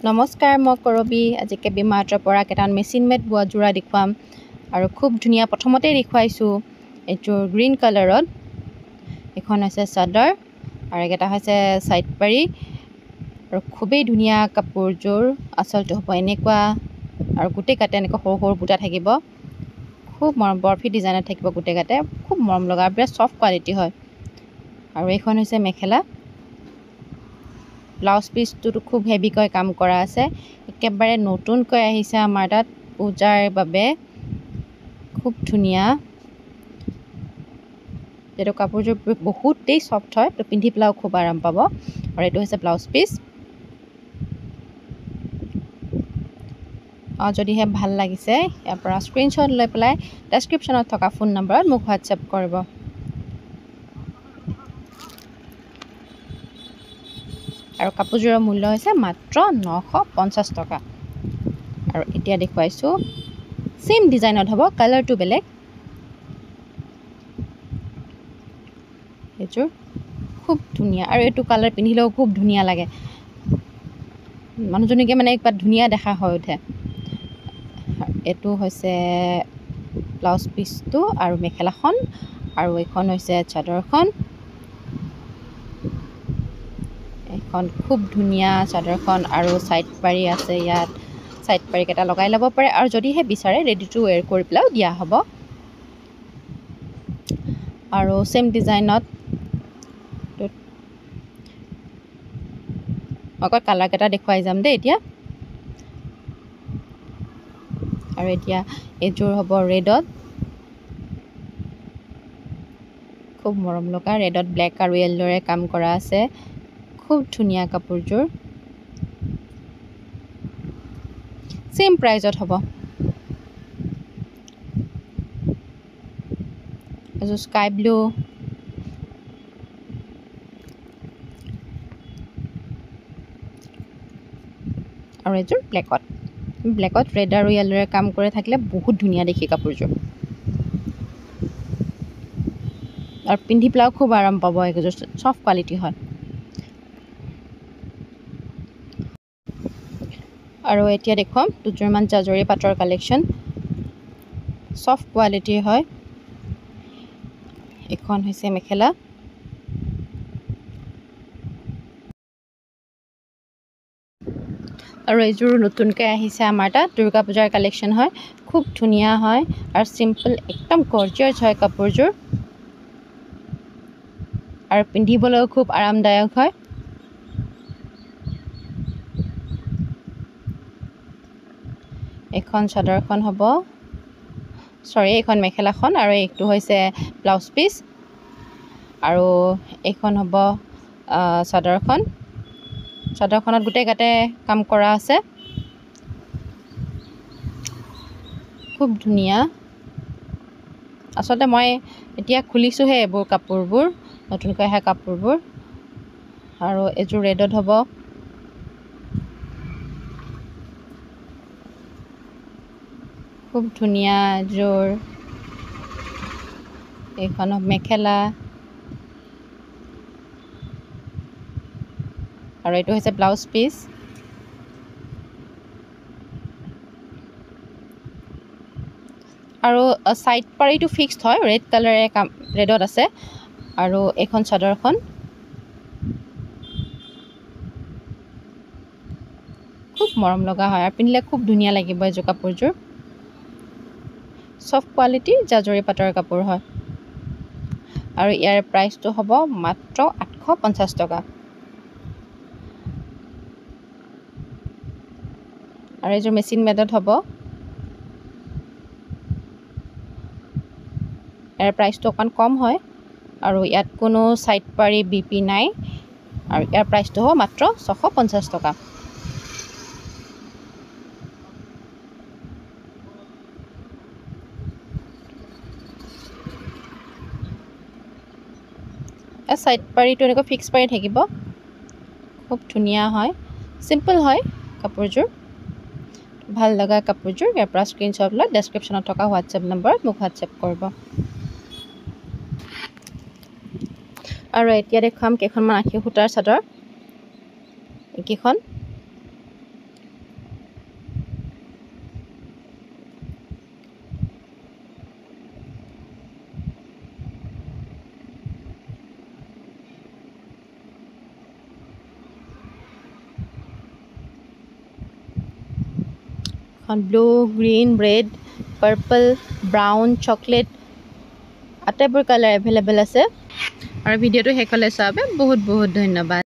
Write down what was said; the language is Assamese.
নমস্কাৰ, মই কৰবী। আজি কেবি মাৰ্টৰ পৰা কেইটামান মেচিন মেড বোৱা যোৰা দেখুৱাম আৰু খুব ধুনীয়া। প্ৰথমতেই দেখুৱাইছোঁ এইযোৰ গ্ৰীণ কালাৰত। এইখন হৈছে চাদৰ আৰু এইকেইটা হৈছে চাইড পাৰি আৰু খুবেই ধুনীয়া কাপোৰযোৰ। আচলতে হ'ব এনেকুৱা আৰু গোটেই গাতে এনেকুৱা সৰু সৰু বুটা থাকিব। খুব মৰম, বৰফি ডিজাইনত থাকিব গোটেই গাতে, খুব মৰম লগা, বিৰাট ছফ্ট কোৱালিটি হয়। আৰু এইখন হৈছে মেখেলা। ব্লাউজ পিচটোতো খুব হেভিকৈ কাম কৰা আছে। একেবাৰে নতুনকৈ আহিছে আমাৰ তাত পূজাৰ বাবে, খুব ধুনীয়া। যিহেতু কাপোৰযোৰ বহুতেই ছফ্ট হয়, তো পিন্ধি পেলাইও খুব আৰাম পাব। আৰু এইটো হৈছে ব্লাউজ পিচ। যদিহে ভাল লাগিছে ইয়াৰ পৰা স্ক্ৰীনশ্বট লৈ পেলাই ডেছক্ৰিপশ্যনত থকা ফোন নম্বৰত মোক হোৱাটছএপ কৰিব। আৰু কাপোৰযোৰৰ মূল্য হৈছে মাত্ৰ 950 টকা। আৰু এতিয়া দেখুৱাইছোঁ ছেইম ডিজাইনত হ'ব, কালাৰটো বেলেগ। এইযোৰ খুব ধুনীয়া আৰু এইটো কালাৰ পিন্ধিলেও খুব ধুনীয়া লাগে, মানুহজনীকে মানে কিবা ধুনীয়া দেখা হৈ উঠে। এইটো হৈছে ব্লাউজ পিচটো আৰু মেখেলাখন, আৰু এইখন হৈছে চাদৰখন। এইখন খুব ধুনীয়া চাদৰখন আৰু চাইড পাৰি আছে ইয়াত, চাইড পাৰিকেইটা লগাই ল'ব পাৰে। আৰু যদিহে বিচাৰে ৰেডি টু ৱেৰ কৰি পেলাইও দিয়া হ'ব। আৰু ছেইম ডিজাইনত অকল কালাৰকেইটা দেখুৱাই যাম দেই এতিয়া। আৰু এতিয়া এইযোৰ হ'ব ৰেডত, খুব মৰম লগা ৰেডত ব্লেক আৰু য়েল্ল'ৰে কাম কৰা আছে, খুব ধুনীয়া কাপোৰযোৰ। ছেইম প্ৰাইজত হ'ব। এযোৰ স্কাই ব্লু, আৰু এযোৰ ব্লেকত। ব্লেকত ৰেড আৰু য়েল্ল'ৰে কাম কৰি থাকিলে বহুত ধুনীয়া দেখি কাপোৰযোৰ, আৰু পিন্ধি পেলাইও খুব আৰাম পাব। এইযোৰ ছফ্ট কোৱালিটি হয়। আৰু এতিয়া দেখুৱাম দুযোৰমান জাজৰি পাটৰ কালেকশ্যন, ছফ্ট কোৱালিটিৰ হয়। এইখন হৈছে মেখেলা। আৰু এইযোৰ নতুনকৈ আহিছে আমাৰ তাত, দুৰ্গা পূজাৰ কালেকশ্যন হয়, খুব ধুনীয়া হয় আৰু চিম্পল, একদম গৰ্জিয়াছ হয় কাপোৰযোৰ আৰু পিন্ধিবলৈও খুব আৰামদায়ক হয়। এইখন চাদৰখন হ'ব, চৰি এইখন মেখেলাখন, আৰু এইটো হৈছে ব্লাউজ পিচ। আৰু এইখন হ'ব চাদৰখন। চাদৰখনত গোটেই গাতে কাম কৰা আছে, খুব ধুনীয়া। আচলতে মই এতিয়া খুলিছোঁহে এইবোৰ কাপোৰবোৰ, নতুনকৈ অহা কাপোৰবোৰ। আৰু এইযোৰ ৰেডত হ'ব। খুব ধুনীয়া এযোৰ। এইখন মেখেলা আৰু এইটো হৈছে ব্লাউজ পিচ। আৰু চাইড পাৰিটো ফিক্সড হয়, ৰেড কালাৰে কাম, ৰেডত আছে। আৰু এইখন চাদৰখন খুব মৰম লগা হয় আৰু পিন্ধিলে খুব ধুনীয়া লাগিব এইযোৰ কাপোৰযোৰ। ছফ্ট কোৱালিটিৰ জাজৰি পাটৰ কাপোৰ হয়। আৰু ইয়াৰ প্ৰাইচটো হ'ব মাত্ৰ 850 টকা। আৰু এইযোৰ মেচিন মেডত হ'ব। ইয়াৰ প্ৰাইচটো অকণমান কম হয় আৰু ইয়াত কোনো চাইড পাৰি বি পি নাই। আৰু ইয়াৰ প্ৰাইচটো হ'ব মাত্ৰ 650 টকা। চাইড পাৰিটো এনেকুৱা ফিক্স পাৰি থাকিব, খুব ধুনীয়া হয়, চিম্পল হয় কাপোৰযোৰ, ভাল লগা কাপোৰযোৰ। ইয়াৰ পৰা স্ক্ৰীনশ্বট লৈ ডেছক্ৰিপশ্যনত থকা হোৱাটছএপ নম্বৰত মোক হোৱাটছএপ কৰিব। আৰু এতিয়া দেখুৱাম কেইখনমান আশী সূতাৰ চাদৰ। এইকেইখন এখন Blue, green, red, purple, brown, chocolate আটাইবোৰ কালাৰ এভেইলেবল আছে। আৰু ভিডিঅ'টো শেষলৈ চোৱাৰ বাবে বহুত বহুত ধন্যবাদ।